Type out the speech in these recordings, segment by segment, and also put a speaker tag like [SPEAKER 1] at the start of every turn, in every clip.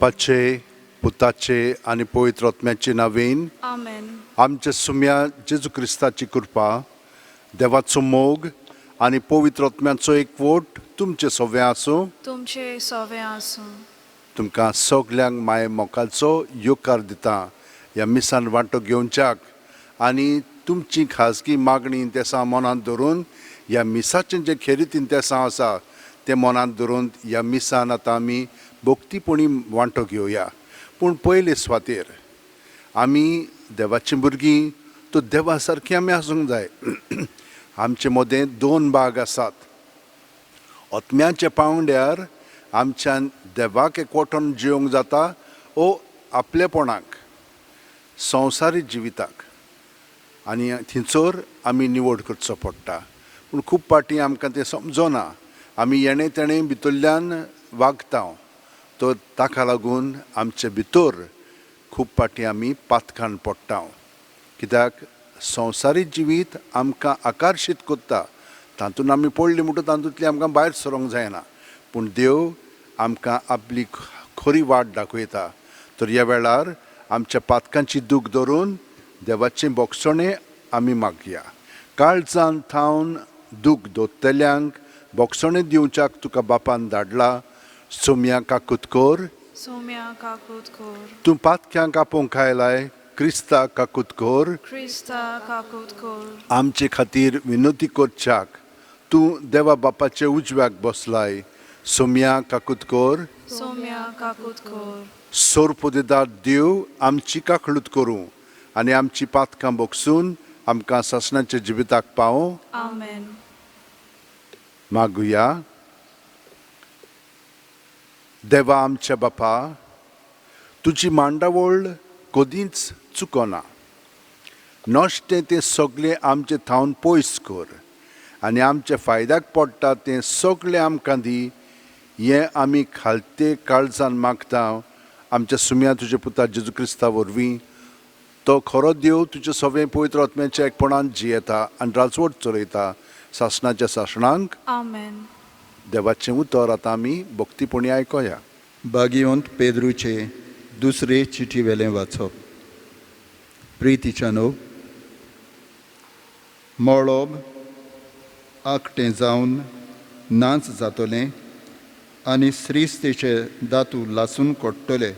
[SPEAKER 1] बापाचे, पुताचे आनी पवित्र आत्म्याचे नांवेन.
[SPEAKER 2] आमेन.
[SPEAKER 1] आमच्या सुम्या जेजू क्रिस्ताची कृपा, देवाचो मोग आनी पवित्र आत्म्याचो एकवट तुमचे सगळें आसूं.
[SPEAKER 2] तुमचे सोवे आसूं.
[SPEAKER 1] तुमकां सगल्यांक माये मोकाचो येवकार दिता ह्या मिसान वांटो घेवच्याक आनी तुमची खाजगी मागणी इंतेसांव मनांत धरून, ह्या मिसाचें जें खेरीत इंतेसांव आसा तें मनांत धरून ह्या मिसान आतां आमी भक्तीपणी वांटो घेवया. पूण पयले सुवातेर आमी देवाचीं भुरगीं तर देवा सारकीं आमी आसूंक जाय. आमचे मदें दोन भाग आसात. आत्म्याच्या पांवड्यार आमच्यान देवाक एकवटून जिवंक जाता ओ आपलेपणाक, संवसारीक जिविताक, आनी थंयसर आमी निवड करचो पडटा. पूण खूब फावटी आमकां तें समजना, आमी येणें तेणें भितरल्यान वागता, तर ताका लागून आमचे भितर खूब फावटी आमी पातकान पडटा. कित्याक संवसारीक जिवीत आमकां आकर्शीत करता, तातूंत आमी पडली म्हणटकच तातूंतली आमकां भायर सरोंक जायना. पूण देव आमकां आपली खरी वाट दाखयता. तर ह्या वेळार आमच्या पातकांची दूख धरून देवाचें बोगसणें आमी मागया. काळजान थावन दूख दोत्तल्यांक बोगसणें दिवच्याक तुका बापान धाडला. सोम्या काकूत कर.
[SPEAKER 2] सोम्या काकूत कर.
[SPEAKER 1] तूं पातक्यांक आपोवंक आयलाय, क्रिस्ता काकूत कर.
[SPEAKER 2] क्रिस्ता काकूत कर.
[SPEAKER 1] आमचे खातीर विनोती करच्याक तूं देवा बापाचे उजव्याक बसलाय. सोम्या काकूत कर.
[SPEAKER 2] सोम्या काकूत कर.
[SPEAKER 1] सोरपोदेदार देव आमची काकळूत करूं आनी आमची पातकां बोगसून आमकां सासणाच्या जिविताक पावों.
[SPEAKER 2] आमेन.
[SPEAKER 1] मागुया. देवा आमच्या बापा, तुजी मांडावळ कदींच चुकना. नश्टें तें सगळें आमचे थावन पयस कर आनी आमच्या फायद्याक पडटा तें सगळें आमकां दी. हें आमी खालते काळजान मागता आमच्या सुम्या तुज्या पुता जेजू क्रिस्ता वरवीं. तो खरो देव, तुजे सगळें पवित्र आत्म्याच्या एकपणान जियेता आनी राजवट चलयता सासणाच्या सासणांक.
[SPEAKER 2] आमेन.
[SPEAKER 1] देवाचें उतर आतां आमी भक्तीपणी आयकोया.
[SPEAKER 3] भागिवंत पेद्रूचे दुसरे चिठी वेलें वाचप. प्रितीच्यानो, मळब आकटें जावन नाच जातलें आनी श्रीस्तेचे दातू लासून कोडटले.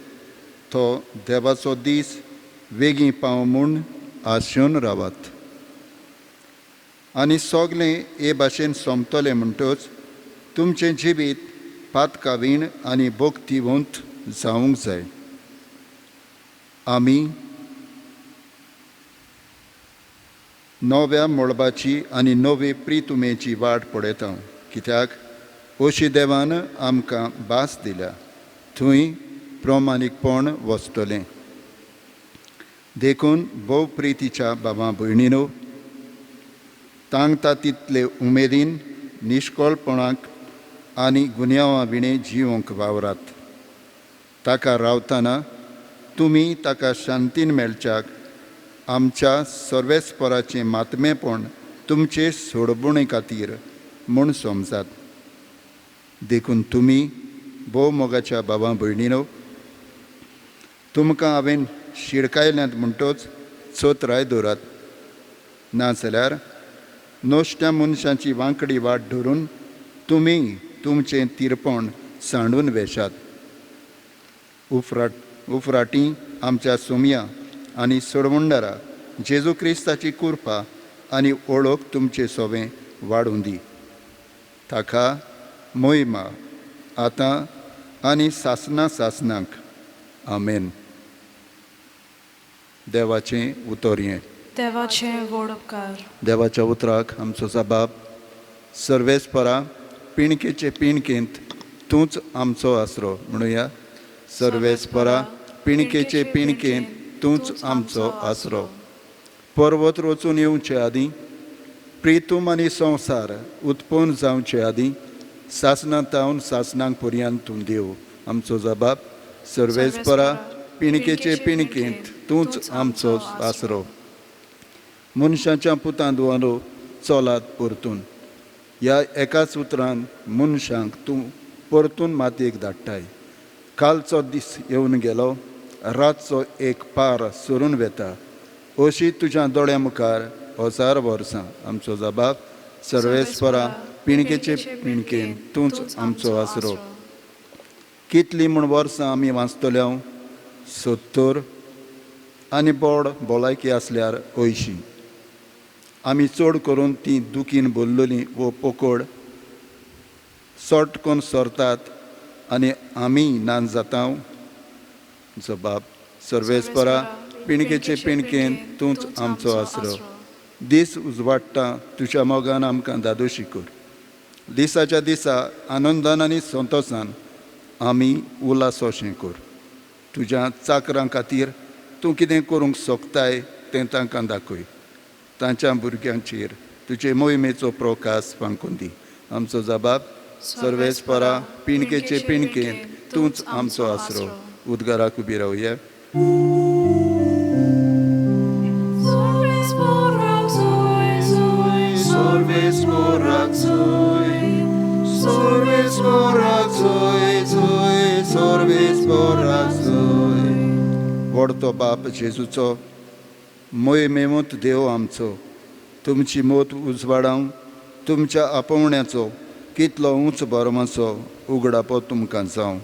[SPEAKER 3] तो देवाचो दीस वेगीं पाव म्हूण आशेवन रावात. आनी सगलें हे भाशेन सोंपतलें म्हणटच तुमचें जिवीत पातकावीण आनी भक्तिवंत जावंक जाय. आमी नव्या मळबाची आनी नवे प्रितुमेची वाट पळयता, कित्याक अशी देवान आमकां भास दिल्या, थंय प्रमाणीकपण वसतलें. देखून भोव प्रितीच्या बाबा भयणीनो, तांगता तितले उमेदीन निश्कळपणाक आनी गुन्यांवा विणें जिवंक वावरात. ताका रावतना तुमी ताका शांतीन मेळच्याक आमच्या सर्वेस्पराचें मातमेपण तुमचे सोडबणे खातीर म्हूण समजात. देखून तुमी भोव मोगाच्या बाबा भयणीनो, तुमकां हांवें शिडकायल्यांत म्हणटच चोत्राय दवरात, नाजाल्यार नश्ट्या मनशांची वांकडी वाट धरून तुमी तुमचें तिरपण सांडून वेशात. उफराटी आमच्या सोमया आनी सोडवणदारा जेजू क्रिस्ताची कृपा आनी ओळख तुमचे सोवें वाडूं दी. ताका मोहिमा आतां आनी सासना सासनाक. आमेन. देवाचें उतर हें.
[SPEAKER 2] देवाचें व्हड उपकार.
[SPEAKER 3] देवाच्या उतराक आमचो जबाब. सर्वेस्परा, पिणकेचे पिणकेंत तूंच आमचो आसरो. म्हणुया, सर्वेस्परा, पिणकेचे पिणकेंत तूंच आमचो आसरो. पर्वत रचून येवचे आदीं, प्रितूम आनी संवसार उत्पन्न जावचे आदीं, सासणां तावन सासणांक पर्यंत तूं देव. आमचो जबाब. सर्वेस्परा, पिणकेचे पिणकेंत तूंच आमचो आसरो. मनशाच्या पुतां दुवारो, चलात परतून. ह्या एकाच उतरान मनशांक तूं परतून मातयेक धाडटाय. कालचो दीस येवन गेलो, रातचो एक पार सरून वेता, अशी तुज्या दोळ्यां मुखार हजार वर्सां. आमचो जबाब सर्वेस्परा, पिणकेचे पिणकेन तूंच आमचो आसरो. कितलीं म्हूण वर्सां आमी वाचतले? 70 आनी बोड भलायकी आसल्यार 80. आमी चड करून ती दुखीन भरलेली वो पोकोड सट करून सरतात आनी आमी ना जाता. जबाब सर्वेस्परा, पिणकेचे पिणकेन तूंच आमचो आसरो. दीस उजवाडटा तुज्या मोगान आमकां दादोशी कर. दिसाच्या दिसा आनंदान आनी संतोसान आमी उल्हास अशें कर. तुज्या चाकरां खातीर तूं कितें करूंक सोदताय तें तांकां दाखय. तांच्या भुरग्यांचेर तुजे मोहिमेचो प्रकाश फांकून दी. आमचो जबाब सर्वेस्परा, पिणकेचे पिणकेन तूंच आमचो आसरो. उद्गाराक उबी रावया.
[SPEAKER 2] Zoy,
[SPEAKER 3] Zoy, Zoy, Zoy, Zoy, Zoy. व्हडतो बाप जेजूचो मोहिमेवंत देव आमचो, तुमची मोत उजवाडावन तुमच्या आपोवण्याचो कितलो उंच बरमाचो उगडापो तुमकां जावं.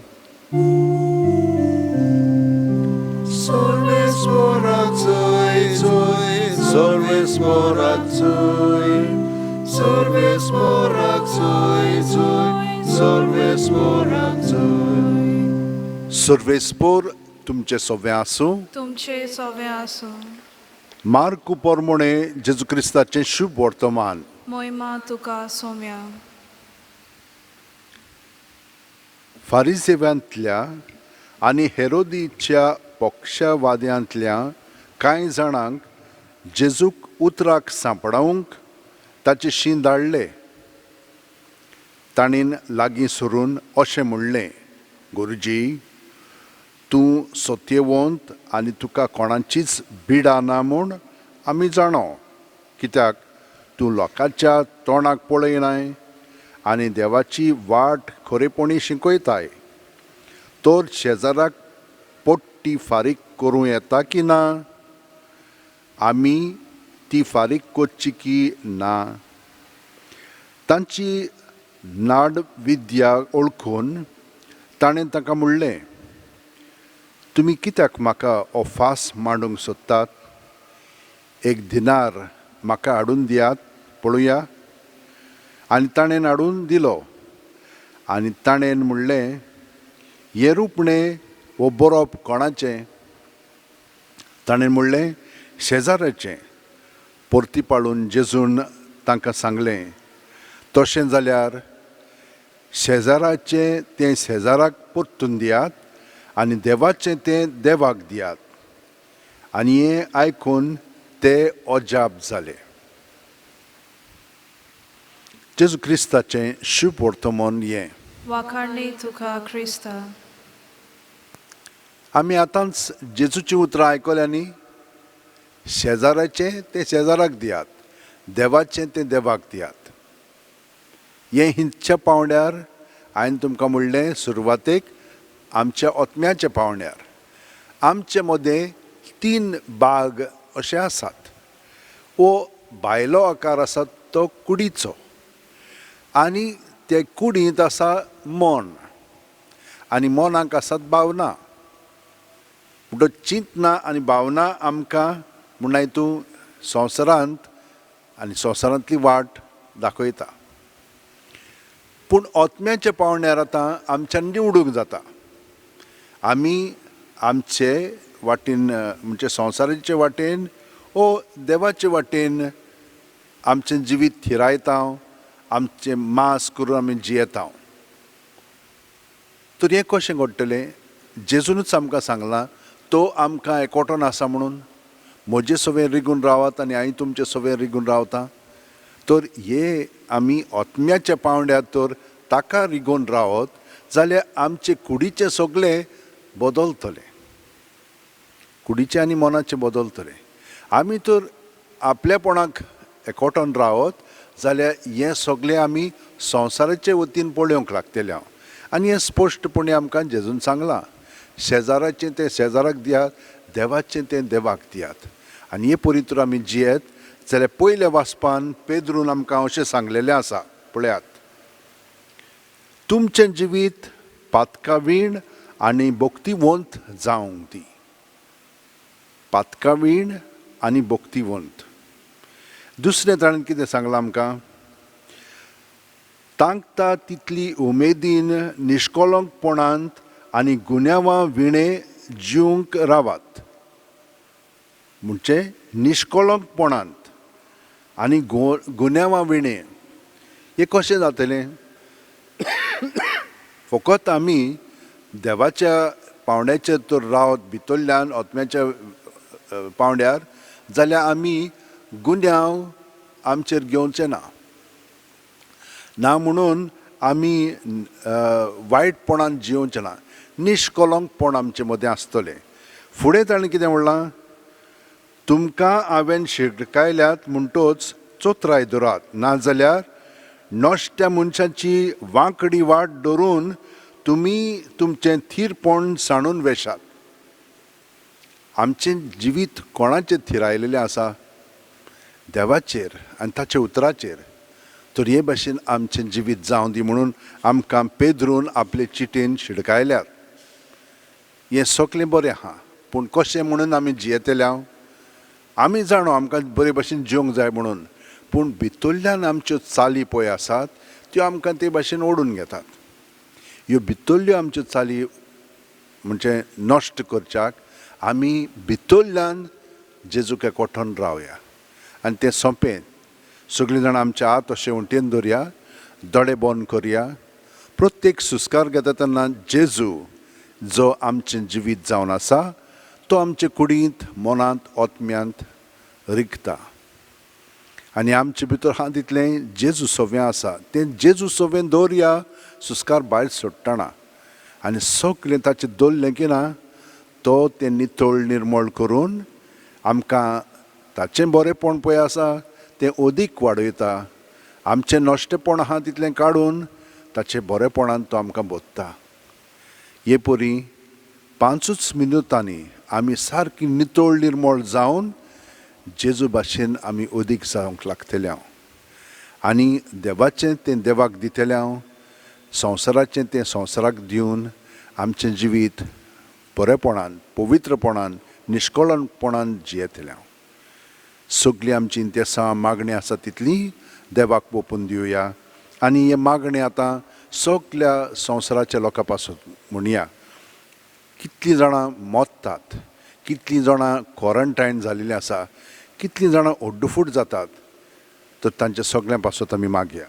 [SPEAKER 1] Zoy, Zoy, Zoy, Zoy, Zoy, Zoy. सर्वेस्पोर तुमचे सोवे आसूं.
[SPEAKER 2] तुमचे सोवे आसूं.
[SPEAKER 1] मार्कू पोरमोणे जेजू क्रिस्ताचें शुभ वर्तमान.
[SPEAKER 2] मोहिमा तुका सोम्या.
[SPEAKER 1] फारिसेवांतल्या आनी हेरोदीच्या पक्षवाद्यांतल्या कांय जाणांक जेजूक उतराक सांपडावंक ताचे शीं धाडले. ताणें लागीं सरून अशें म्हणलें, गुरुजी, तूं सत्यवंत आनी तुका कोणाचीच बिडा ना म्हूण आमी जाणो, कित्याक तूं लोकांच्या तोंडाक पळयनाय आनी देवाची वाट खरेपणी शिकयताय. तर शेजाराक पोट्टी फारीक करूं येता की ना? आमी ती फारीक करची की ना? तांची नाड विद्या ओळखून ताणें तांकां म्हणलें, तुमी कित्याक म्हाका हो फास मांडूंक सोदतात? एक दिनार म्हाका हाडून दियात पळोवया. आनी ताणें हाडून दिलो. आनी ताणें म्हणलें, हें रुपणें हो बरोवप कोणाचें? ताणें म्हणलें, शेजाऱ्याचें. परती पाळून जेजून तांकां सांगलें, तशें जाल्यार शेजाराचें तें शेजाराक परतून दियात आनी देवाचें तें देवाक दियात. आनी हें आयकून ते अजाप जाले. जेजू क्रिस्ताचें शुभ वर्तमान हें.
[SPEAKER 2] वाखाणणी तुका क्रिस्ता.
[SPEAKER 1] आमी आतांच जेजूचीं उतरां आयकल्या न्ही, शेजाराचें तें शेजाराक दियात, देवाचें तें देवाक दियात. हें हिंदच्या पांवड्यार हांवें तुमकां म्हणलें सुरवातेक आमच्या ओतम्याच्या पांवड्यार आमचे मदें तीन बाग अशे आसात. हो भायलो आकार आसा तो कुडीचो, आनी ते कुडींत आसा मन, आनी मनाक आसात भावना. म्हणटच चिंतना आनी भावना आमकां म्हणल्यार तूं संवसारांत आनी संवसारांतली वाट दाखयता. पूण ओतम्याच्या पांवड्यार आतां आमच्यान निवडूंक जाता. आमी आमचे वाटेन म्हणजे संवसाराचे वाटेन ओ देवाचे वाटेन आमचें जिवीत थिरायता, आमचें मास करून आमी जियेता. तर हें कशें घडटलें? जेजूनच आमकां सांगलां, तो आमकां एकवटोन आसा म्हणून म्हजे सवें रिगून रावात आनी हांवें तुमचे सवें रिगून रावता. तर हे आमी आत्म्याच्या पांवड्यार तर ताका रिगून रावत जाल्यार आमचे कुडीचें सगळें बदलतलें, कुडीचें आनी मनाचें बदलतलें. आमी तर आपल्यापणाक एकवटोन रावत जाल्यार हें सगळें आमी संवसाराचे वतीन पळोवंक लागतले हांव. आनी हें स्पश्टपणी आमकां जेजून सांगलां, शेजाराचें तें शेजाराक दियात, देवाचें तें देवाक दियात. आनी हे परी तर आमी जियेत जाल्यार पयल्या वाचपान पेद्रून आमकां अशें सांगलेलें आसा, पळयात, तुमचें जिवीत पातकावीण आनी भक्तिवंत जावंक दी. पातकावीण आनी भक्तिवंत. दुसरें ताणें कितें सांगलां आमकां, तांकता तितली उमेदीन निश्कलंकपणांत आनी गुन्यांवां विणें जिवंक रावात. म्हणजे निश्कलंकपणांत आनी गुन्यांवां विणें हें कशें जातलें? फकत आमी देवाच्या पावंड्याचेर तर रावत भितरल्यान आत्म्याच्या पावंड्यार जाल्यार आमी गुन्यांव आमचेर घेवचे ना, ना म्हणून आमी वायटपणान जियोवचें ना, निश्कलंकपण आमचे मदें आसतलें. फुडें ताणें कितें म्हणलां, तुमकां हांवें शिटकायल्यात म्हणटोच चोत्राय दवरात, नाजाल्यार नश्ट्या मनशाची वांकडी वाट धरून तुमी तुमचें थीरपण सांडून वेशात. आमचें जिवीत कोणाचेर थिरायलेलें आसा? देवाचेर आनी ताच्या उतराचेर. तर हे भाशेन आमचें जिवीत जावं दी म्हणून आमकां पेद्रून आपले चिटेन शिडकायल्यात. हें सगलें बरें आहा, पूण कशें म्हणून आमी जियेतले? हांव आमी जाणो आमकां बरे भाशेन जिवंक जाय म्हणून, पूण भितरल्यान आमच्यो चाली पळय आसात त्यो आमकां ते भाशेन ओडून घेतात. ह्यो भितरल्यो आमच्यो चाली म्हणजे नश्ट करच्याक आमी भितरल्यान जेजूक एकवटून रावया आनी तें सोंपें. सगळीं जाणां आमचे हात अशें वण्टीन दवरया, दोळे बंद करया. प्रत्येक सुस्कार घेता तेन्ना जेजू जो आमचें जिवीत जावन आसा तो आमचे कुडींत, मनांत, आत्म्यांत रिगता आनी आमचे भितर आहा तितलें जेजू सवें आसा तें जेजू सवें दवरया सुस्कार भायर सोडटना आनी सगलें ताचें दवरलें की ना तो तें नितळ निर्मळ करून आमकां ताचें बरेंपण पळय आसा तें अदीक वाडयता. आमचें नश्टेपण आहा तितलें काडून ताचें बरेंपणान तो आमकां बोधता. हे परी 5 मिनुतांनी आमी सारकी नितळ निर्मळ जावन जेजू भाशेन आमी अदीक जावंक लागतले हांव आनी देवाचें तें देवाक दितले हांव, संवसाराचें तें संवसाराक दिवन आमचें जिवीत बरेपणान, पवित्रपणान, निश्कळपणान जियेतले हांव. सगळीं आमची इंतेसां मागणी आसा तितली देवाक ओपून दिवया आनी हे मागणी आतां सगल्या संवसाराच्या लोकां पासून म्हणया. कितलीं जाणां मोत्तात, कितलीं जाणां क्वॉरंटायन जाल्लीं आसा, कितलीं जाणां ओड्डुफूट जातात, तर तांच्या सगळ्यां पासत आमी मागया.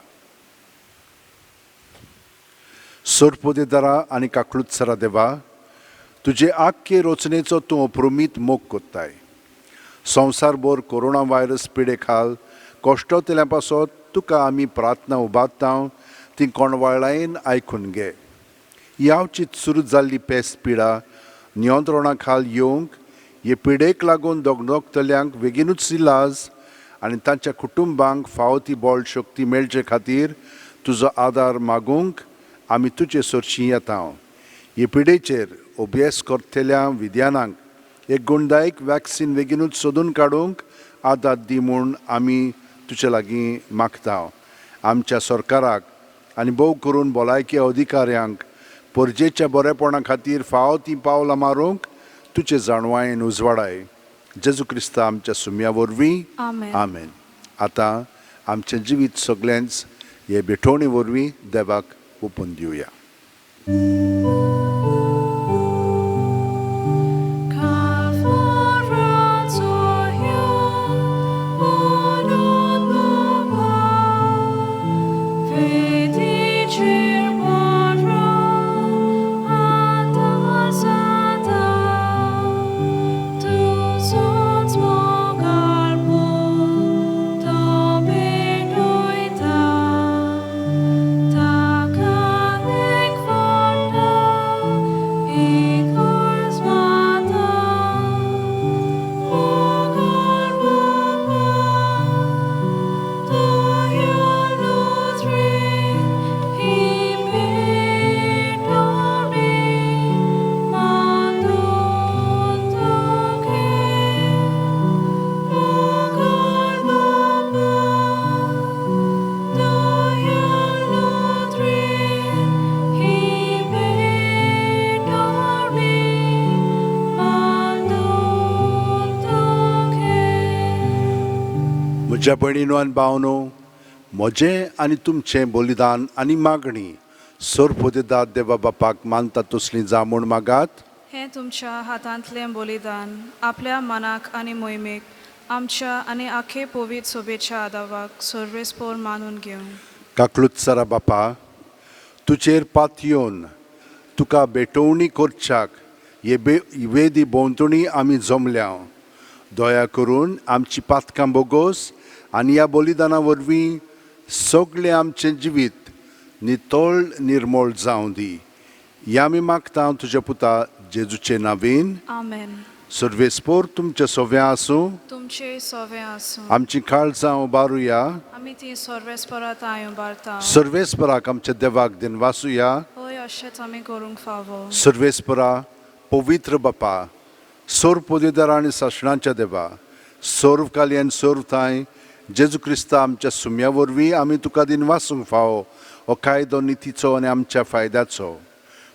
[SPEAKER 1] सोरपोदेदारा आनी काकळूतसरा देवा, तुजे आख्खे रचनेचो तूं अप्रमीत मोग कोत्ताय. संवसारभर कोरोना व्हायरस पिडे खाल कश्टतल्या पासत तुका आमी प्रार्थना उबारता, ती कोणवाळायेन आयकून घे. यावचीत सुरू जाल्ली पेस पिडा नियंत्रणा खाल येवंक हे पिडेक लागून दगदगतल्यांक बेगीनूच इलाज आनी तांच्या कुटुंबांक फावो ती बळ शक्ती मेळचे खातीर तुजो आदार मागूंक आमी तुजे सरशीं येता. हे पिडेचेर अभ्यास करतल्या विद्यानांक एक गुणदायक वॅक्सीन बेगीनूच सोदून काडूंक आदार दी म्हूण आमी तुजे लागीं मागता. आमच्या सरकाराक आनी भोव करून भलायकी अधिकाऱ्यांक परजेच्या बरेपणा खातीर फावो तीं पावलां मारूंक तुजे जाणवायेन उजवाडाय. जेजू क्रिस्ता आमच्या सुम्या वरवीं, आमेन. आतां आमचें जिवीत सगळेंच हे भेटवणी वरवीं देवाक ओपून दिवया.
[SPEAKER 2] Ta
[SPEAKER 1] म्हज्या भयणीनो आनी भावनो, म्हजें आनी तुमचें बलिदान आनी मागणी सर्वदेदा देवा बापाक मानता तसली जा म्हूण मागात.
[SPEAKER 2] हें तुमच्या हातांतलें बलिदान आपल्या मनाक आनी मोहिमेक आमच्या आनी आखे पवित्र सोबेच्या आदावाक सर्वेस्पोर मानून घेवं.
[SPEAKER 1] काकलुत्सरा बापा, तुजेर पातयेवन तुका भेटवणी करच्याक हे वेदी भोंवतणी आमी जमल्या. दया करून आमची पातकां बोगोस आनी ह्या बलिदाना वरवीं सगळें आमचें जिवीत नितळ निर्मळ जावं दी. ह्या आमी मागता तुज्या पुता जेजूचे नांवेन.
[SPEAKER 2] आमेन.
[SPEAKER 1] सर्वेस्पोर तुमचें सोव्यां आसूं.
[SPEAKER 2] तुमचे सोवे आसूं.
[SPEAKER 1] आमची काळजां उबारुया.
[SPEAKER 2] आमी ती सर्वेस्परा तांय उबारता.
[SPEAKER 1] सर्वेस्पराक आमच्या देवाक दिनवासुया.
[SPEAKER 2] हय, अशेंच आमी करूंक फावो.
[SPEAKER 1] सर्वेस्परा, पवित्र बापा, सर्व पदवेदार आनी सासणाच्या देवा, सर्व काली आनी सर्व थांय जेजू क्रिस्ता आमच्या सुम्या वरवीं आमी तुका दिनवासूंक फावो. हो कायदो नितीचो आनी आमच्या फायद्याचो.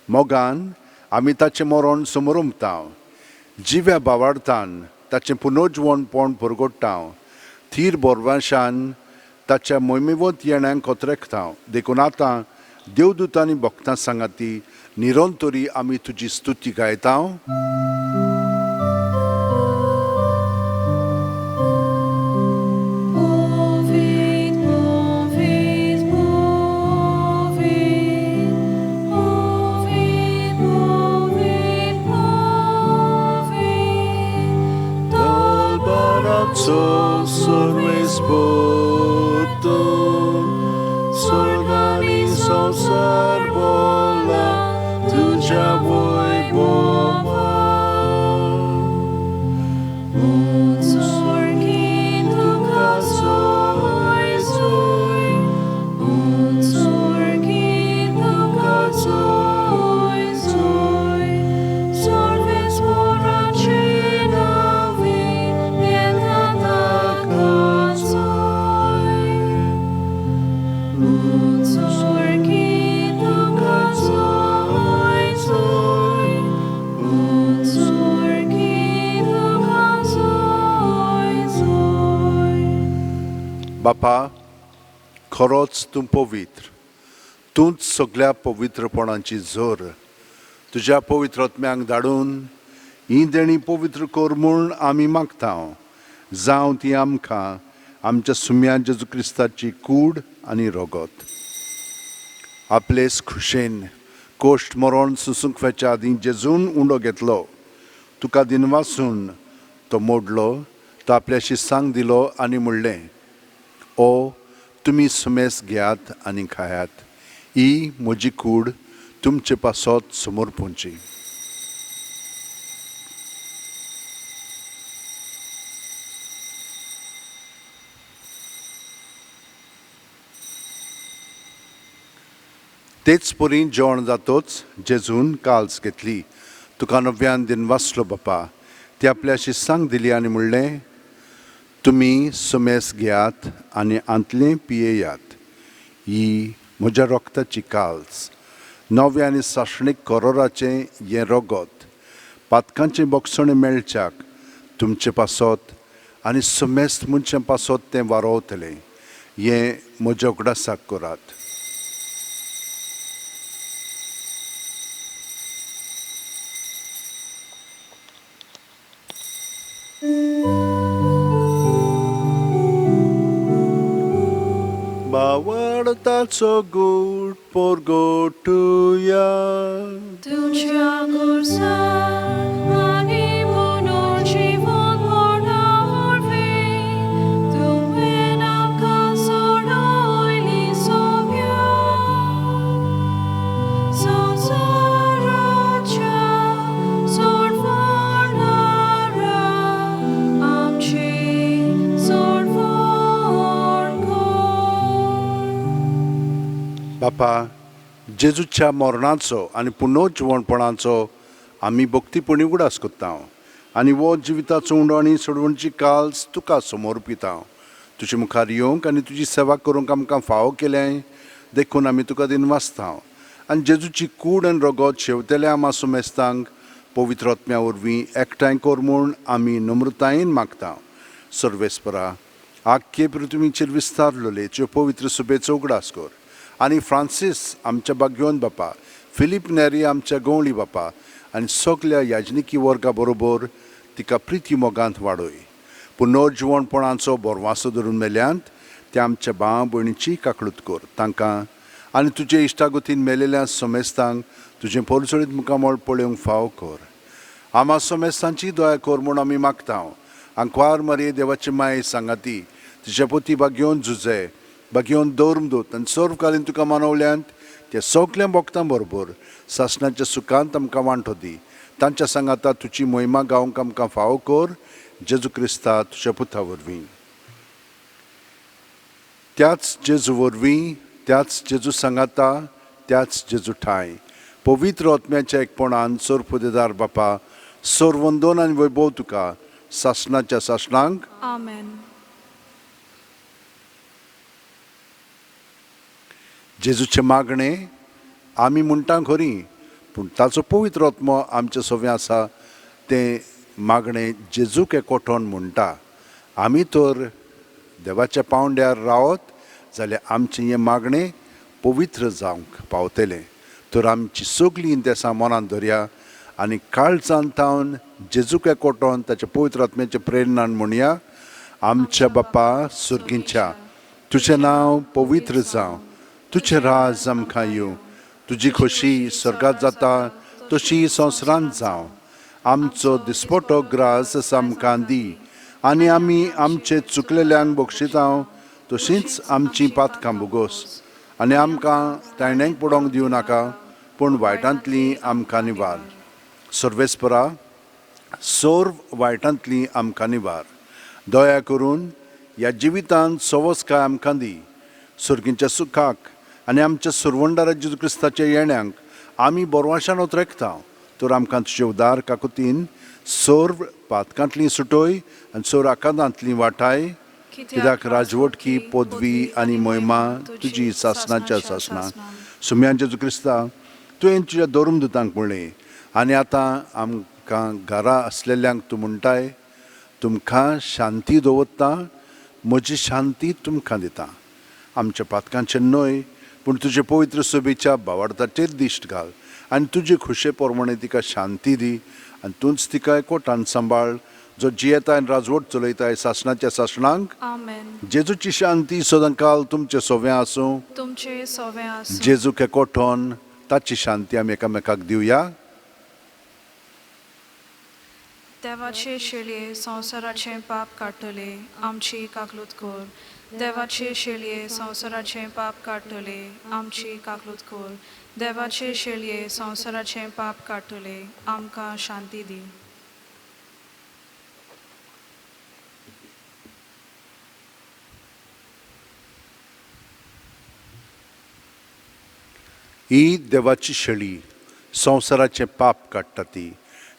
[SPEAKER 1] मोगान आमी ताचें मरण समरुमता, जिव्या बावार्थान ताचें पुनर्जिवणपण परगट्टा, थीर बोरवाशान ताच्या मोहिमेवंत येण्यांक कोत्रेकता. देखून आतां देवदूतांनी भक्तां सांगाती निरंतरी आमी तुजी स्तुती गायता.
[SPEAKER 2] Ovid, Ovid, Ovid, Ovid, Ovid, Ovid.
[SPEAKER 1] Dal सर्वेस्पोर स्वर्गानी संवसार बोला तुज्या वैभवान.
[SPEAKER 2] Unsorgin तुका सोय सोय, unsorgin तुका सोय सोय, सर्वेस्पराचे नांवे येता ताका सोय. Unsorgin तुका सोय सोय, unsorgin तुका सोय सोय.
[SPEAKER 1] बापा, खरोच तूं पवित्र, तूंच सगळ्या पवित्रपणाची जोर. तुज्या पवित्र आत्म्यांक धाडून ही देणी पवित्र कर म्हूण आमी मागता. जावं ती आमकां आमच्या सुम्या जेजू क्रिस्ताची कूड आनी रगत. आपलेच खुशेन कोश्ट मरण सुसूंक वेच्या आदीं जेजून उंडो घेतलो, तुका दिनवासून तो मोडलो, तो आपल्याशी सांग दिलो आनी म्हणलें, ओ तुमी सुमेस घेयात आनी खायात, ही म्हजी कूड तुमचे पासत समर्पूंची. तेच परी जेवण जातोच जेजून काल्स घेतली, तुका नव्यान दिनवासलो बापा, ती आपल्याशी सांग दिली आनी म्हणलें, तुमी सुमेस घेयात आनी आंतलें पियेयात, ही म्हज्या रक्ताची काल्स, नव्या आनी सासणीक करोराचें हें रगत पातकांचें बोगसणें मेळच्याक तुमचे पासत आनी सुमेस्त मनशां पासत तें वारोवतलें. हें म्हज्या उगडासाक करात. बावडताचो गूट पोरगोटुया.
[SPEAKER 2] तुज्या खुर्सार आनी पुनर्जीवन मरणा वरवीं तुवें आमकां सोडयली सोब्या. संवसाराच्या सोडवणारा आमची सोडवण कर.
[SPEAKER 1] बापा, जेजूच्या मरणाचो आनी पुनर्जिवणपणाचो आमी भक्तीपणी उगडास करता आनी हो जिविताचो उंडो आनी सोडवणची काल्स तुका समर्पिता. तुजे मुखार येवंक आनी तुजी सेवा करूंक आमकां फावो केलें देखून आमी तुका दिनवासता. आनी जेजूची कूड आनी रगत शेवतेल्या आमा सुमेस्तांक पवित्र आत्म्या वरवीं एकठांय कर म्हूण आमी नम्रतायेन मागता. सर्वेस्परा, आख्खे पृथ्वीचेर विस्तारलेले तुजे पवित्र सुबेचो उगडास कर आनी फ्रांसीस आमच्या बागयोन बापा, फिलीप नेरी आमच्या गवळी बापा आनी सगल्या याजनिकी वर्गा बरोबर तिका प्रिती मोगांत वाडय. पुनर्जिवणपणाचो बोरवासो धरून मेल्यांत त्या आमच्या भाव भयणीची काकळूत कर. तांकां आनी तुजे इश्टागतीन मेलेल्या समेस्तांक तुजें परजळीत मुखामळ पळोवंक फाव कर. आमा समेस्तांची दया कर म्हूण आमी मागता. आंकवार मारये देवाची माये सांगाती तुज्या पोती बागयोवन झुजे बागयोवन दौर्मदूत आनी सर्वकालीन तुका मानवल्यांत त्या सगल्या भक्तां बरोबर सासणाच्या सुखांत आमकां वांटो दी. तांच्या सांगाता तुजी मोहिमा गावंक आमकां फावो कर. जेजू क्रिस्ता तुज्या पुता वरवीं, त्याच जेजू वरवीं, त्याच जेजू सांगाता, त्याच जेजू ठांय पवित्र आत्म्याच्या एकपणान सोरपुदेदार बापा सर्वंदोन आनी वैभव तुका सासणाच्या सासणांक.
[SPEAKER 2] आमेन.
[SPEAKER 1] जेजूचें मागणें आमी म्हणटा खरी, पूण ताचो पवित्र आत्मो आमचे सवें आसा तें मागणें जेजूक एकवटोन म्हणटा. आमी तर देवाच्या पांवड्यार रावत जाल्यार आमचें हें मागणें पवित्र जावंक पावतलें. तर आमची सगळीं देसां मनांत धरया आनी काळजान तावन जेजूक एकवटोन ताच्या पवित्र आत्म्याच्या प्रेरणान म्हणया. आमच्या बापा सुर्गींच्या, तुजें नांव पवित्र जावं, तुजें राज आमकां येवं, तुजी खोशी स्वर्गात जाता तशी संवसारांत जावं. आमचो दिसपटो ग्रास आमकां दी आनी आमी आमचे चुकलेल्यांक बक्षितां तशींच आमचीं पातकां भोगोस आनी आमकां तायण्यांक पडोवंक दिवं नाका, पूण वायटांतली आमकां निवार. सर्वेस्परा, सर्व वायटांतली आमकां निवार. दया करून ह्या जिवितांत सवसकाय आमकां दी. सर्गींच्या सुखाक आनी आमच्या सुरवंडारा जेजू क्रिस्ताच्या येण्यांक आमी बोरवाशान ओतरेकता. तर आमकां तुजे उदार काकुतीन सर्व पातकांतली सुटोय आनी सर्व आकांतांतली वाटाय. कित्याक राजवटकी पदवी आनी मोहिमा तुजी सासणाच्या सासणां. सुम्यान जेजू क्रिस्ता, तुवें तुज्या धर्मदुतांक म्हणलें आनी आतां आमकां घरा आसलेल्यांक तूं म्हणटाय, तुमकां शांती दवरता, म्हजी शांती तुमकां दिता. आमच्या पातकांचें न्हय, पूण तुजे पवित्र सभेच्या भावार्थाचेर दिश्ट घाल आनी तुजे खुशे प्रमाणे तिका शांती दी आनी तूंच तिका एकवटान सांबाळ, जो जियेता आनी राजवट चलयताय सासणाच्या सासणांक.
[SPEAKER 2] आमेन.
[SPEAKER 1] जेजूची शांती सदांकाल तुमचे सोवें आसूं.
[SPEAKER 2] तुमचे सोवें आसूं.
[SPEAKER 1] जेजूक एकवटोन ताची शांती आमी एकामेकाक दिवया.
[SPEAKER 2] देवाचे शेळये संवसाराचें पाप काडटले, आमची काकलूत कर. देवाचे शेळये संवसाराचें पाप काडटले, आमची काकलूत कर. देवाचे शेळये संवसाराचें पाप काडटले, आमकां शांती दी.
[SPEAKER 1] ही देवाची शेळी संवसाराचें पाप काडटा. ती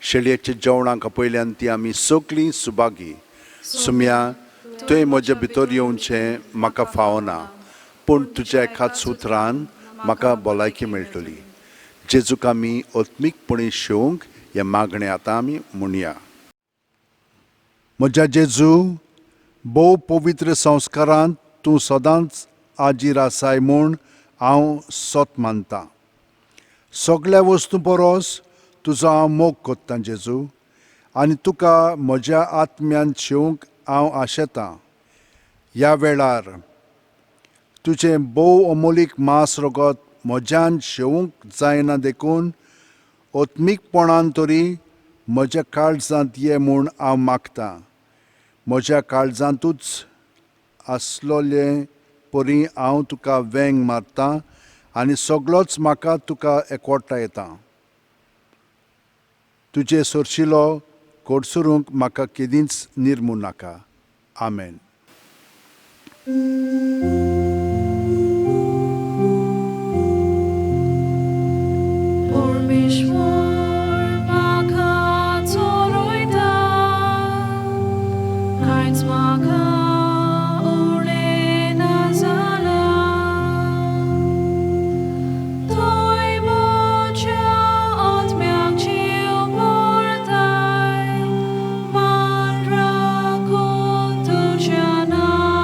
[SPEAKER 1] शेळयेच्या जेवणाक आपयल्यान ती आमी सगळीं सुभागी. सुम्या, तुवें म्हज्या भितर येवचें म्हाका फावना, पूण तुज्या एकाच उतरान म्हाका भलायकी मेळटली. जेजूक आमी आत्मीकपणी शेवंक हें मागणें आतां आमी म्हणया. म्हज्या जेजू, भोव पवित्र संस्कारांत तूं सदांच आजीर आसाय म्हूण हांव सत मानतां. सगल्या वस्तू परस तुजो हांव मोग कोत्तां जेजू, आनी तुका म्हज्या आत्म्यान शेवंक हांव आशेतां. ह्या वेळार तुजें भोव अमोलीक मांस रगत म्हज्यान शेवंक जायना देखून आत्मीकपणान तरी म्हज्या काळजांत ये म्हूण हांव मागतां. म्हज्या काळजांतूच आसलोले परी हांव तुका वेंग मारतां आनी सगळोच म्हाका तुका एकवटायता. तुजे सरशिलो कोडसरूंक म्हाका केदींच निर्मू नाका. आमेन.
[SPEAKER 2] परमेश्वर म्हाका चोरयता, कांयच म्हाका उणें ना जालां. थंय म्हज्या आत्म्याक जीव भरताय, मान राखून तुज्या नांवाचो.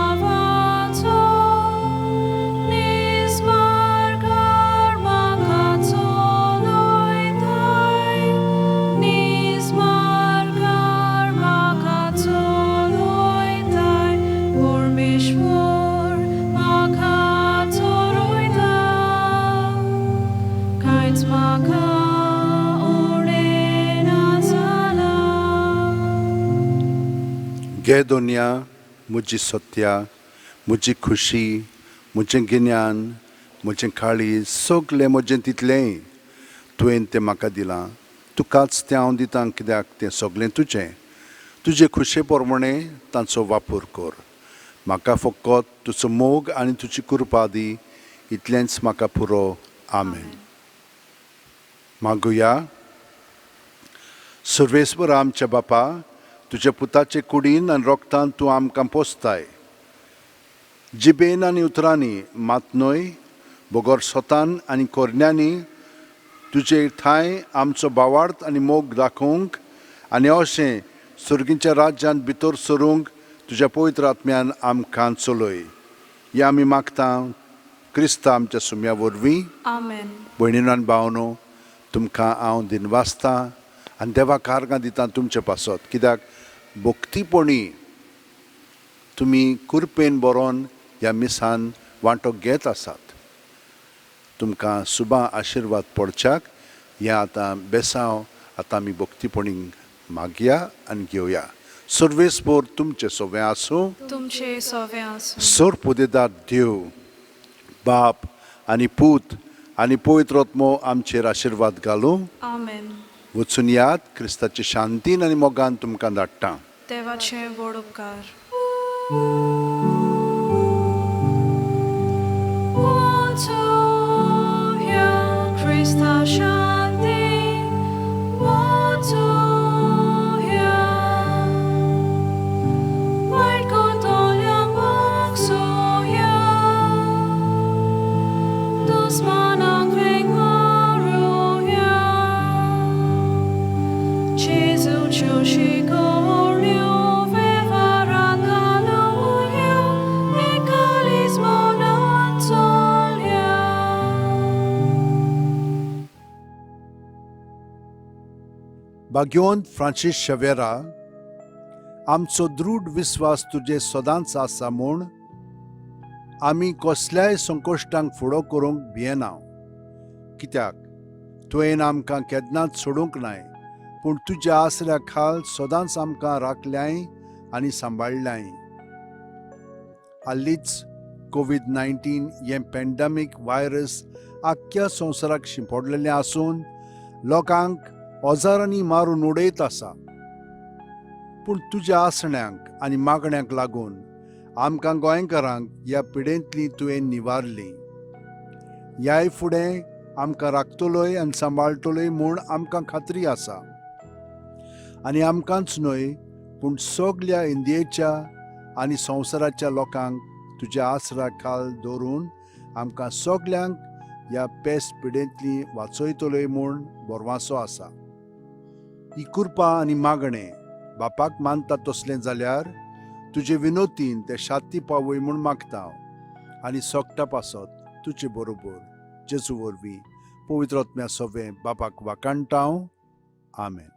[SPEAKER 1] घे दोनया, म्हजी सत्या, म्हजी खुशी, म्हजें गिन्यान, म्हजें काळीज, सगलें म्हजें तितलेंय तुवें तें म्हाका दिलां. तुकाच तें हांव दितां, कित्याक तें सगलें तुजें. तुजे खुशे प्रमाणें तांचो वापर कर. म्हाका फकत तुजो मोग आनी तुजी कृपा दी, इतलेंच म्हाका पुरो. आमेन. मागुया. सर्वेस्पर आमच्या बापा, तुज्या पुताचे कुडीन आनी रोगतान तूं आमकां पोसताय. जिबेन आनी उतरांनी मात न्हय, बगर सोतान आनी कोरण्यांनी तुजे ठांय आमचो भावार्थ आनी मोग दाखोवंक आनी अशें सर्गीच्या राज्यांत भितर सरूंक तुज्या पवित्र आत्म्यान आमकां चलय. हें आमी मागता क्रिस्ता आमच्या सुम्या वरवीं.
[SPEAKER 2] आमेन.
[SPEAKER 1] भयणीनो आनी भावनो, तुमकां हांव दिनवासतां आनी देवाक आर्गां दिता तुमचे पासत, कित्याक भक्तीपणी तुमी कृपेन बरोवन ह्या मिसान वांटो घेत आसात. तुमकां सुबा आशिर्वाद पडच्याक हें आतां बेसांव आतां आमी भक्तीपणी मागया आनी घेवया. सर्वेस्पर तुमचें सगळें आसूं.
[SPEAKER 2] तुमचे सवे आसूं.
[SPEAKER 1] सर पुदेदार देव बाप आनी पूत आनी पवित्र आत्मो आमचेर आशिर्वाद घालूं.
[SPEAKER 2] आमेन.
[SPEAKER 1] वचून यात. क्रिस्ताचे शांतीन आनी मोगान तुमकां धाडटा.
[SPEAKER 2] देवाचे व्हड उपकार. वचूया क्रिस्ता शांतीन वचूया, वायट करतल्यांक भोगसुया, दुस्मानाक वेंग मारुया. जेजूच्यो शिकोवण्यो वेव्हारांत घालुया, एकालीच मनान चलया.
[SPEAKER 1] भाग्यवंत फ्रांसीस शेवेरा, आमचो दृढ विस्वास तुजे सदांच आसा म्हूण आमी कसल्याय संकश्टांक फुडो करूंक भियेना, कित्याक तुवें आमकां केन्नाच सोडूंक नाय, पूण तुज्या आसऱ्या खाल सदांच आमकां राखल्याय आनी सांबाळ्ळ्याय. हालींच कोवीड 19 हें पॅन्डेमीक व्हायरस आख्ख्या संवसाराक शिंपडलेलें आसून लोकांक हजारांनी मारून उडयत आसा. पूण तुज्या आसण्यांक आनी मागण्यांक लागून आमकां गोंयकारांक ह्या पिडेंतली तुवें निवारली. ह्याय फुडें आमकां राखतलोय आनी सांबाळटलोय म्हूण आमकां खात्री आसा. आनी आमकांच न्हय, पूण सगल्या इंडियेच्या आनी संवसाराच्या लोकांक तुज्या आसरा खाल दवरून आमकां सगल्यांक ह्या पेस्ट पिडेंतली वाचयतलोय म्हूण भरवासो आसा. ही कृपा आनी मागणें बापाक मानता तसलें जाल्यार तुजे विनोतीन ते शाती पावय म्हूण मागता हांव. आनी सोगटा पासत तुजे बरोबर जेजू वरवीं पवित्र आत्म्या सोवें बापाक वाकाणटा हांव. आमेन.